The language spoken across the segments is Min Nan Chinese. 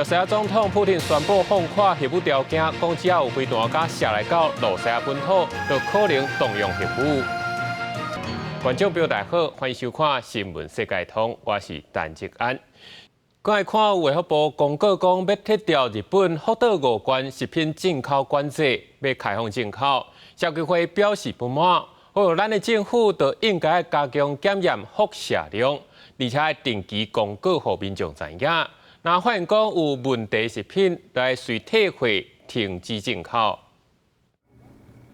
俄西亞總統普丁宣布放寬核武條件，講只要有飛彈敢射來到露西亞本土，就可能動用核武。觀眾朋友大家好，歡迎收看《新聞世界通》，我是陳志安。過來看，衛福部公告講，欲撤掉日本福島五縣食品進口管制，欲開放進口。消基會表示不滿，呼籲咱的政府就應該加強檢驗輻射量，而且定期公告予民眾知影。若發現講有問題食品，來隨退貨停止進口。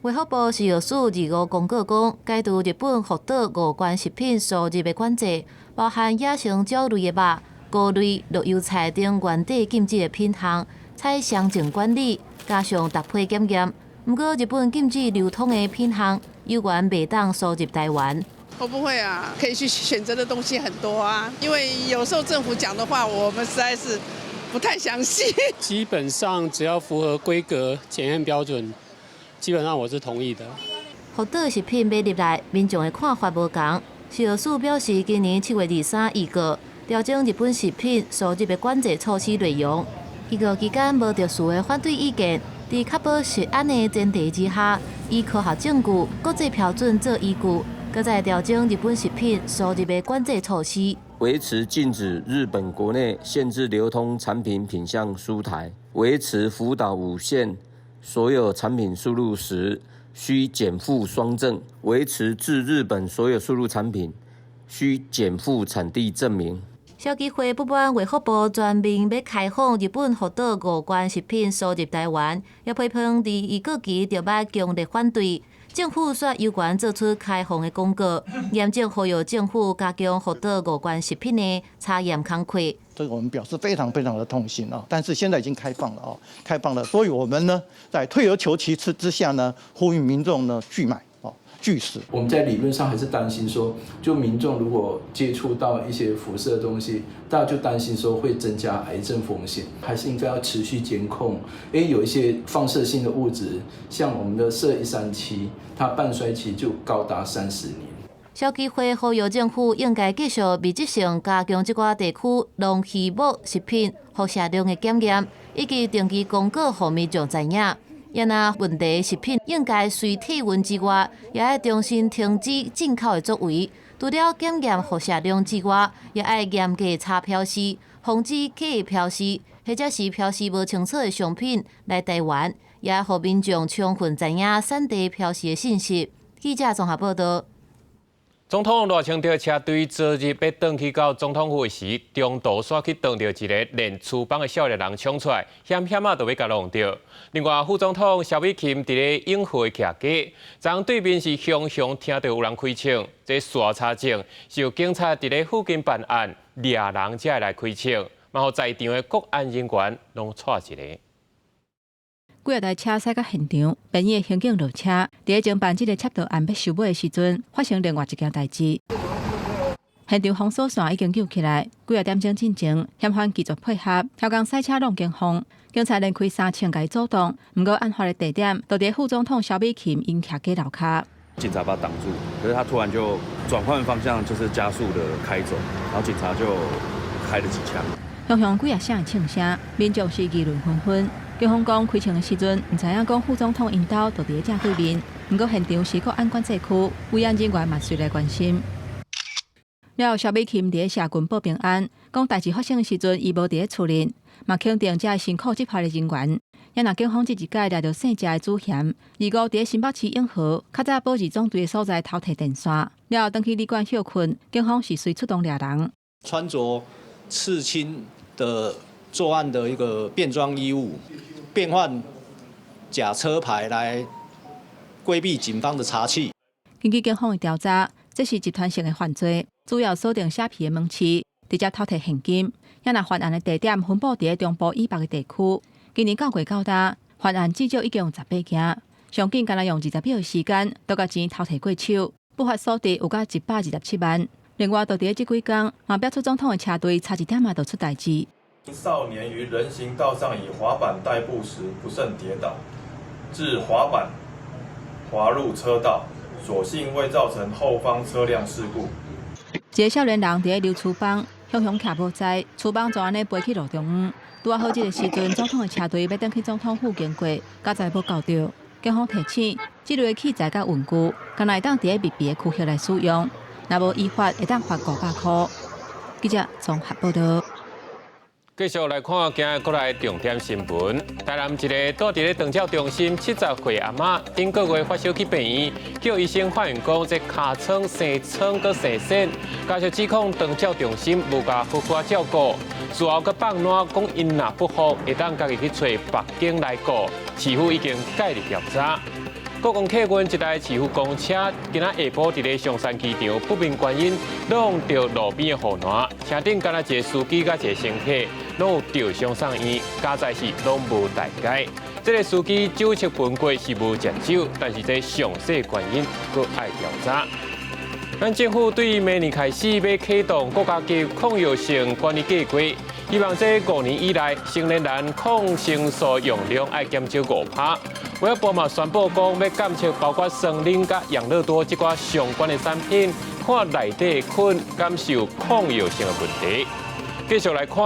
衛福部食藥署25公告講，解除日本福島五縣食品輸入的管制，包含野生鳥類的肉、菇類、綠油菜等原底禁止的品項，採雙證管理，加上逐批檢驗。毋過日本禁止流通的品項，猶原袂當輸入台灣。我不會啊，可以去選擇的東西很多啊。因為有時候政府講的話，我們實在是不太相信。基本上只要符合規格檢驗標準，基本上我是同意的。福島食品買入來，民眾的看法無仝。食藥署表示，今年7月23預告調整日本食品輸入的管制措施內容。預告期間無特殊的反對意見，佇確保食安的前提之下，以科學證據、國際標準做依據，閣再調整日本食品輸入的管制措施。維持禁止日本國內限制流通產品品項輸台，維持福島五縣所有產品輸入時須檢附雙證，維持自日本所有輸入產品須檢附產地證明。消基會不滿衛福部全面欲開放日本福島五縣食品輸入台灣，也批評佇預告期就欲強烈反對。政府煞猶原做出開放的公告，嚴正呼籲政府加強福島五縣食品的查驗工課。這個我們表示非常非常的痛心啊！但是現在已經開放了哦，開放了，所以我們呢在退而求其次之下呢，呼籲民眾呢拒買哦，拒食。我們在理論上還是擔心說，就民眾如果接觸到一些輻射的東西，大家就擔心說會增加癌症風險，還是應該要持續監控，因為有一些放射性的物質，像我們的銫137，它半衰期就高達30年。消基會呼籲政府應該繼續密集性加強這寡地區農漁牧食品輻射量的檢驗，以及定期公告予民眾知影。若問題食品應該隨退運之外，也愛重新停止進口的作為。除了檢驗輻射量之外，也愛嚴格查標示，防止假標示或者是標示無清楚的商品來台灣，也予民眾充分知影產地標示的信息。記者綜合報道。總統賴清德車隊昨日欲轉去到總統府時，中途煞去撞著一个練廚房的少年人衝出來，險險仔就欲共挵著。另外，副總統蕭美琴佇咧永和徛街，昨昏對面是雄雄聽著有人開槍，這事後查證是有警察佇咧附近辦案，掠人才會來開槍，嘛予在場的國安人員攏掣一个。幾若台車駛到現場，便衣的刑警落車，佇咧偵辦這个窃盜案欲收尾的時陣，發生另外一件代誌。現場封鎖線已經救起來，幾若點鐘進前，嫌犯拒絕配合，刁工賽車挵警方，警察連開三槍共伊阻擋。毋過案發的地點，就佇副總統蕭美琴𪜶徛家樓跤。警察把他擋住，可是他突然就轉換方向，就是加速的開走，然後警察就開了幾槍。雄雄幾若聲的槍聲，民眾是議論紛紛。警方講開槍的時陣，毋知影講副總統𪜶兜就佇咧正對面。毋過現場是國安管制區，維安人員嘛隨來關心。了後，蕭美琴佇咧社群報平安，講代誌發生的時陣，伊無佇咧厝內，嘛肯定遮辛苦執法的人員。也若警方這一擺掠著姓謝的主嫌，25佇咧新北市永和，較早保二總隊的所在偷提電線，了後轉去旅館歇睏，警方是隨出動掠人。穿着刺青的作案的一個變裝衣物，變換假車牌來規避警方的查緝。根據警方的調查，這是集團性的犯罪，主要鎖定蝦皮的門市，直接偷提現金。也若犯案的地點分布佇咧中部以北的地區。今年九月到今，犯案至少已經有18件，上緊干焦用20秒的時間，就共錢偷提過手，不法所得有到127萬。另外，就佇咧這幾工，嘛表出總統的車隊差一點仔就出代誌。少年於人行道上以滑板代步時不慎跌倒，致滑板滑入車道，所幸未造成後方車輛事故。一个少年人佇咧溜廚房，雄雄徛無在，廚房就按呢飛去路中央，拄拄仔好這个時陣，總統的車隊欲轉去總統府經過，佳哉無到著。警方提醒，這類器材佮文具，敢若會當佇咧密閉的區域來使用，若無依法會當罰500箍。記者綜合報道。繼續來看今日國內重點新聞。台南一个蹛佇咧長照中心70歲阿嬤，頂個月發燒去病院，叫醫生發現講這尻瘡生瘡閣生癬，家屬指控長照中心無共好好照顧，事後閣放爛講𪜶若不服，會當家己去揣別間來告，市府已經介入調查。國光客運一台市府公車，今仔下晡佇咧松山機場不明原因挵著路邊的護欄，車頂敢若一个司機佮一个乘客攏有著傷送院，佳哉是攏無代誌。這个司機酒測評過是無食酒，但是這詳細原因閣愛調查。咱政府對明年開始欲啟動國家級抗藥性管理計劃，希望這5年以內，成年人抗生素用量愛減少5%。衛福部嘛宣布講，欲監測包括酸奶佮養樂多這寡相關的產品，看內底菌敢是有抗藥性的問題。繼續來看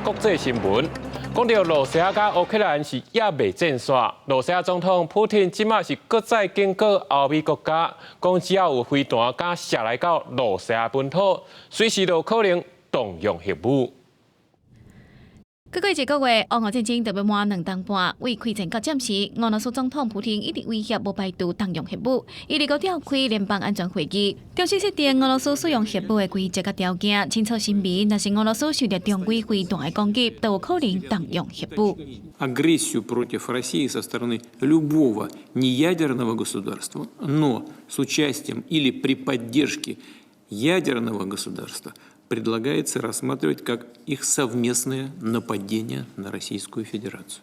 國際新聞，講著羅西亞佮烏克蘭是猶未戰煞。羅西亞總統普丁這馬是閣再警告歐美國家，講只要有飛彈敢射來到羅西亞本土，隨時都可能動用核武。過過一個月，烏俄戰爭就欲滿2冬半。為開戰到這時，俄羅斯總統普丁一直威脅無排除動用核武，伊二五召開聯邦安全會議，重新設定俄羅斯使用核武的規則佮條件，清楚聲明，若是俄羅斯受著常規飛彈的攻擊，就有可能動用核武。 Агрессию против России со стороны любого неядерного государства, но с участием или при поддержке ядерного государства предлагается рассматривать как их совместное нападение на Российскую Федерацию.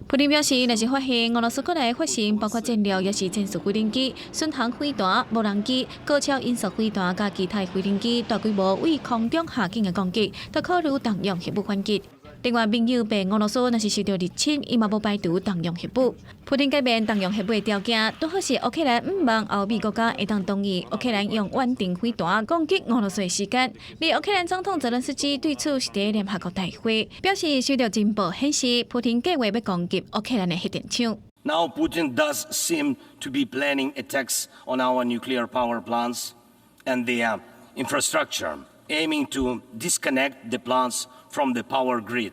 普丁表示，若是發現俄羅斯閣來發生包括戰略抑是戰術飛行機、巡航飛彈、無人機、高超音速飛彈佮其他飛行機大規模對空中下境的攻擊，就考慮動用核武反擊。另外，盟友白俄羅斯若是受著入侵，伊嘛無排除動用核武。普丁改變動用核武的條件，拄好是烏克蘭毋望歐美國家會當同意烏克蘭用遠程飛彈攻擊俄羅斯的時間。而烏克蘭總統澤倫斯基對此是佇聯合國大會表示，收到情報顯示，普丁計劃欲攻擊烏克蘭的核電廠。 Now Putin does seem to be planning attacks on our nuclear power plants and their infrastructure, aiming to disconnect the plants from the power grid.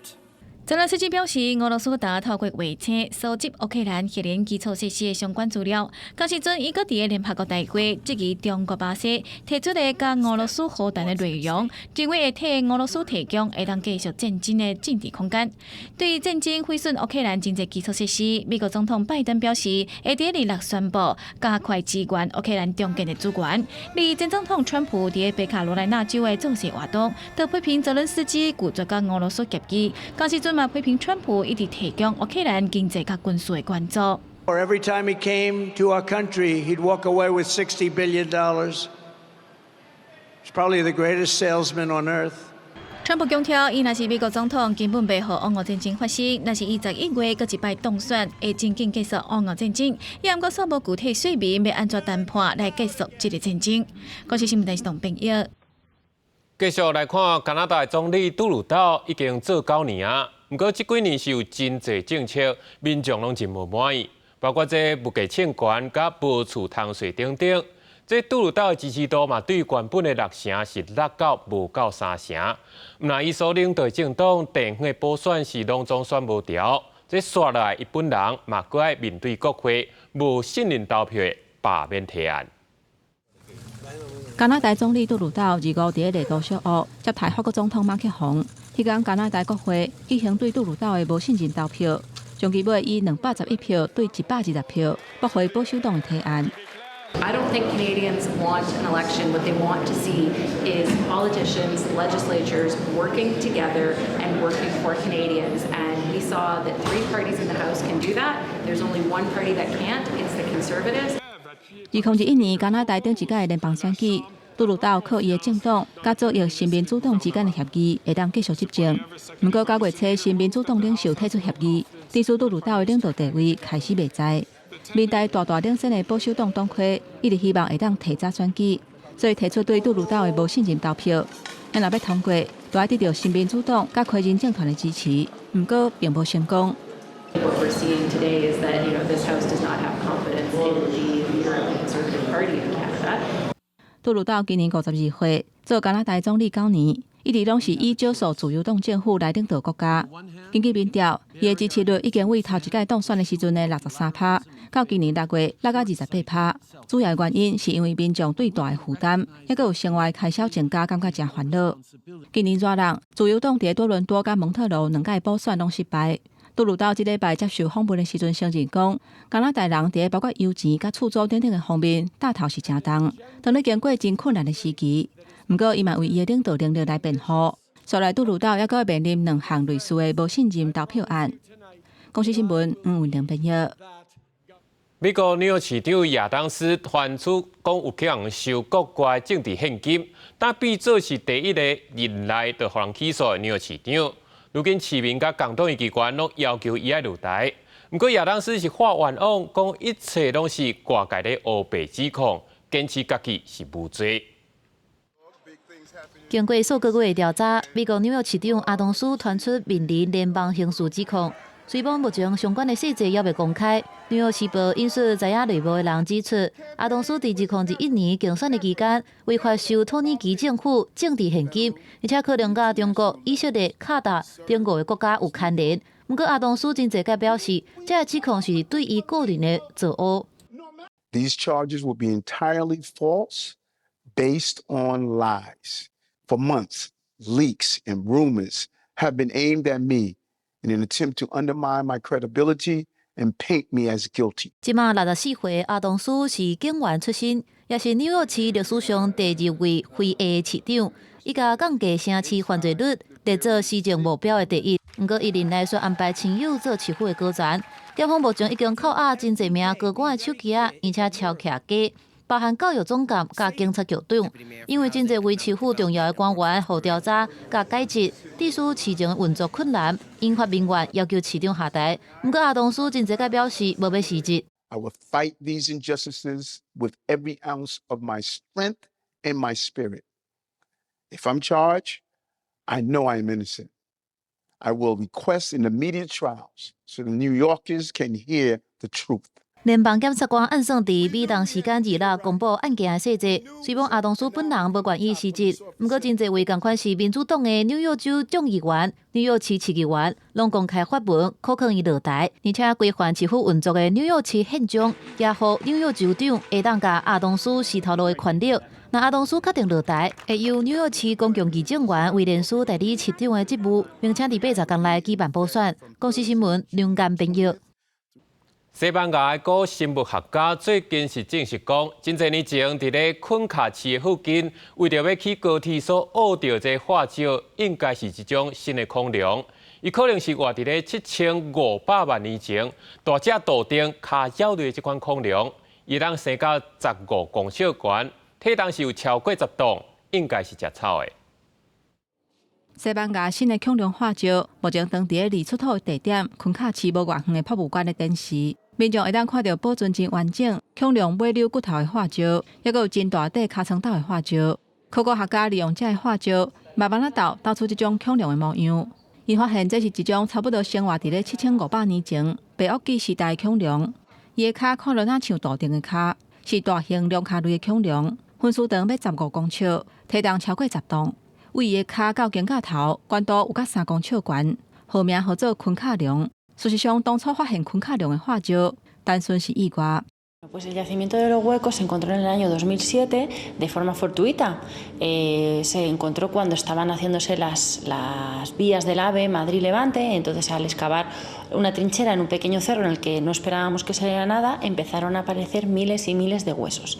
澤倫斯基表示，俄羅斯呾透過衛星收集烏克蘭核能基礎設施的相關資料。仝時陣，伊閣佇聯合國大會質疑中國巴西提出的佮俄羅斯和談的內容，認為會替俄羅斯提供會當繼續戰爭的政治空間。對於戰爭毀損烏克蘭經濟基礎設施，美國總統拜登表示，會佇二六宣布加快支援烏克蘭重建的資源。而前總統川普佇北卡羅來納州的造勢活動，就批評澤倫斯基拒絕佮俄羅斯協議。仝時陣嘛批評川普一直提供烏克蘭經濟佮軍事的援助。 Or every time he came to our country, he'd walk away with $60 billion. He's probably the greatest salesman on earth. 川普強調，伊若是美國總統，根本袂予烏俄戰爭發生。若是伊11月閣一擺當選，會真緊結束烏俄戰爭。伊毋過煞無具體說明欲按怎談判來結束這个戰爭。國視新聞電視董編譯。繼續來看加拿大總理杜魯道已經做9年啊，毋過這幾年是有真濟政策，民眾攏真無滿意，包括這物價衝懸、佮無厝通稅等等。這杜魯道的支持度嘛，對原本的6成是落到無夠3成。毋但伊所領導政黨地方的補選是攏總選無著，這紲落來伊本人嘛，閣愛面對國會無信任投票的罷免提案。加拿大總理杜魯道二五佇咧麗都小屋接待法國總統馬克宏。彼工加拿大國會舉行對杜魯道的無信任投票，終其尾以211票對120票駁回保守黨的提案。 I don't think Canadians want an election. What they want to see is politicians, legislatures working together and working for Canadians. And we saw that three parties in the House can do that. There's only one party that can't. It's the Conservatives. 2021年加拿大頂一屆聯邦選舉，杜魯道靠伊的政黨佮左翼新民主黨之間的協議，會當繼續執政。毋過九月初，新民主黨領袖退出協議，致使杜魯道的領導地位開始袂在。面對大大領先的保守黨黨魁，一直希望會當提早選舉，所以提出對杜魯道的無信任投票。若欲通過，都愛得著新民主黨佮魁人政團的支持，毋過並無成功。 What we're seeing today is that this House does not have confidence in the leader of the Conservative Party in Canada. 杜魯道今年52歲，做加拿大總理9年，一直攏是以少數自由黨政府來領導國家。根據民調，伊的支持率已經為頭一屆當選的時陣的63趴，到今年6月落到28趴。主要原因是因為民眾對大的負擔，抑閣有生活開銷增加，感覺誠煩惱。今年熱人，自由黨佇多倫多佮蒙特羅兩屆補選攏失敗。杜魯道這禮拜接受訪問的時陣承認講，加拿大人佇包括油錢佮厝租等等的方面，擔頭是誠重，當咧經過真困難的時期。毋過，伊嘛為伊的領導能力來辯護。所來杜魯道抑閣面臨兩項類似的無信任投票案。公視新聞黃文玲編譯。美國紐約市長亞當斯傳出講有可能收國家政治獻金，但變做是第一個任內就予人起訴的紐約市長。如今市民佮共黨機關攏要求伊愛落台。毋過亞當斯是發冤枉，講一切攏是外界的烏白指控，堅持家己是無罪。經過數個月的調查，美國紐約市長亞當斯傳出面臨聯邦刑事指控。雖罔目前相關的細節猶未公開，紐約時報引述知影內幕的人指出，亞當斯佇2021年競選的期間，違法收土耳其政府政治獻金，而且可能佮中國、以色列、卡達等五個國家有牽連。毋過亞當斯真濟擺表示，這个指控是對伊個人的造訛。 These charges will be entirely false, based on lies. For months, leaks and rumors have been aimed at me in an attempt to undermine my credibility and paint me as guilty. 這馬64歲，亞當斯是警員出身，也是紐約市歷史上第二位非裔市長。伊共降低城市犯罪率列做施政目標的第一。毋過，伊任內卻安排親友做市府的高層。檢方目前已經扣押真濟名高官的手機仔，而且抄徛家，包含教育總監佮警察局長，因為真濟位市府重要的官員予調查佮解職，致使市政運作困難，引發民怨，要求市長下台。毋過亞當斯真濟擺表示無欲辭職。 I will fight these injustices with every ounce of my strength and my spirit. If I'm charged, I know I am innocent. I will request an immediate trials so the New Yorkers can hear the truth. 聯邦檢察官按算佇美東時間26公布案件的細節。雖罔亞當斯本人無願意辭職，毋過真濟位仝款是民主黨的紐約州眾議員、紐約市市議員，攏公開發文，苦勸伊落台，而且規範市府運作的紐約市憲章，也予紐約州長會當共亞當斯辭頭路的權力。若亞當斯確定落台，會由紐約市公共議政員威廉斯代理市長的職務，並且佇80工內舉辦補選。公視新聞梁間編譯。西班牙的古生物學家最近是證實講，真濟年前佇咧昆卡市的附近，為著欲起高鐵所挖著這化石，應該是一種新的恐龍。伊可能是活佇咧7500萬年前，大隻杜定跤爪類這款恐龍，伊通生到15公尺懸，體重是有超過10噸，應該是食草的。西班牙新的恐龍化石，目前當佇咧離出土的地點昆卡市無偌遠的博物館咧展示。民眾會當看著保存真完整恐龍尾溜骨頭的化石，抑閣有真大塊尻川鬥的化石。考古學家利用這个化石，慢慢仔鬥鬥出這種恐龍的模樣。𪜶發現這是一種差不多生活佇咧7500年前白堊紀時代的恐龍。伊的跤看落若像杜定的跤，是大型龍跤類的恐龍，分屍長欲15公尺，體重超過10噸。為伊的跤到肩胛頭，懸度有甲3公尺懸，號名號做昆卡龍。事實上，當初發現昆卡龍的化石，單純是意外。 Pues el yacimiento de Los Huecos se encontró en el año 2007 de forma fortuita. Se encontró cuando estaban haciéndose las vías del AVE Madrid-Levante. Entonces, al excavar una trinchera en un pequeño cerro en el que no esperábamos que saliera nada, empezaron a aparecer miles y miles de huesos.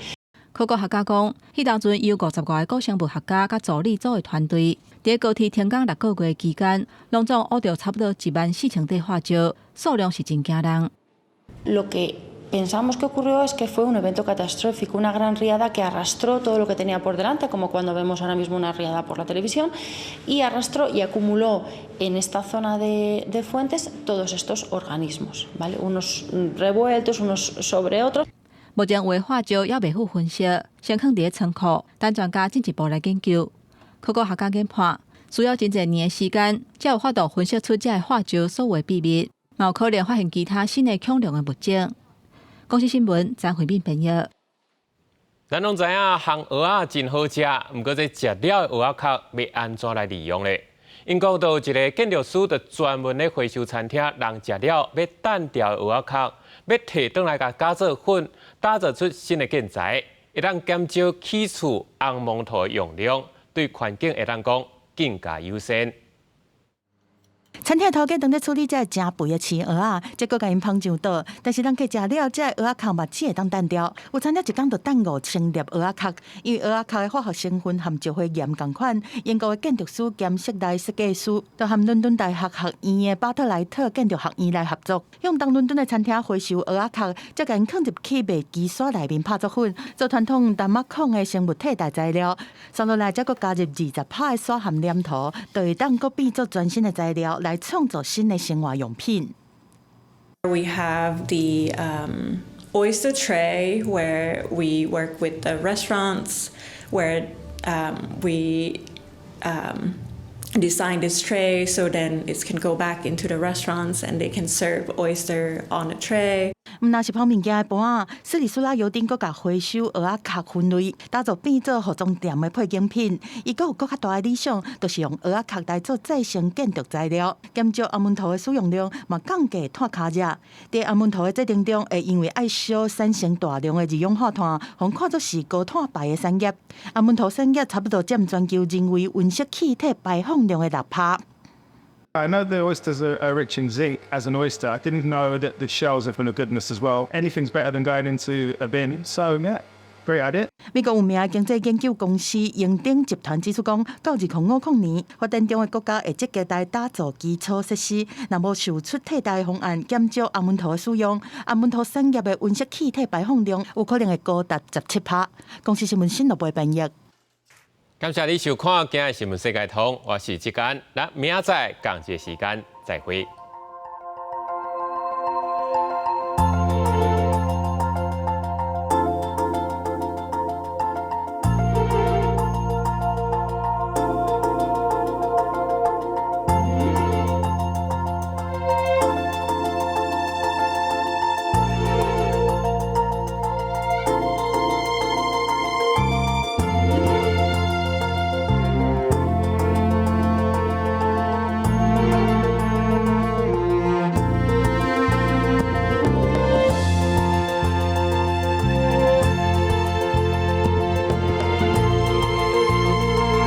考古學家講，彼當陣有50外个古生物學家佮助理組的團隊，佇高鐵停工6個月期間，攏總挖著差不多14,000塊化石，數量是真驚人。 Lo que pensamos que ocurrió es que fue un evento catastrófico, una gran riada que arrastró todo lo que tenía por delante, como cuando vemos ahora mismo una riada por la televisión, y arrastró y acumuló en esta zona de fuentes todos estos organismos, ¿vale? Unos revueltos, unos sobre otros. 目前有的化石猶未付分析，先囥佇咧倉庫，等專家進一步來研究。考古學家研判，需要真濟年的時間，才有法度分析出這个化石所有的秘密，嘛有可能發現其他新的恐龍的物種。公視新聞張惠敏編譯。咱攏知影烘蚵仔真好食，毋過這食了的蚵仔殼欲按怎來利用咧？英國就有一个建築師就專門咧回收餐廳，人食了欲擲掉的蚵仔殼，欲提轉來共加做粉，打造出新的建材，會當減少起厝紅毛土的用量，對環境會當講更加友善。餐廳頭家當咧處理這誠肥的青蚵仔，結果共𪜶捧上桌，但是人客食了，這蚵仔殼嘛只會當擲掉。有餐廳一工就擲5000粒蚵仔殼，因為蚵仔殼的化學成分和石灰岩仝款。英國的建築師兼室內設計師，就和倫敦大學學院的巴特萊特建築學院來合作，向東倫敦的餐廳回收蚵仔殼，再共𪜶囥入去賣機沙內面拍做粉，做傳統淡仔孔的生物替代材料。紲落來，再閣加入20%的沙和黏土，就會當閣變做全新的材料，來創造新的生活用品。 We have the oyster tray where we work with the restaurants, where we design this tray so then it can go back into the restaurants and they can serve oyster on a tray. 毋但是捧物件的盤仔，斯里蘇拉油頂閣共回收蚵仔殼分類，打造變做服裝店的配件品。伊閣有閣較大的理想，就是用蚵仔殼來做再生建築材料，減少紅毛土的使用量，嘛降低碳跤跡。佇紅毛土的製程中，會因為愛燒產生大量的二氧化碳，予看作是高碳排的產業。紅毛土產業差不多佔全球人為溫室氣體排放量的6%。 I know the oysters are rich in zinc as an oyster. I didn't know that the shells are full of goodness as well. Anything's better than going into a bin. So yeah, great idea. 美國有名的經濟研究公司榮登集團指出講，到2050年，發展中的國家會積極來打造基礎設施，若無想出替代方案，減少紅毛土的使用，紅毛土產業的溫室氣體排放量有可能會高達17%。公視新聞新羅編譯。感謝你收看今日新聞世界通，我是志堅，咱明仔載仝一个時間再會。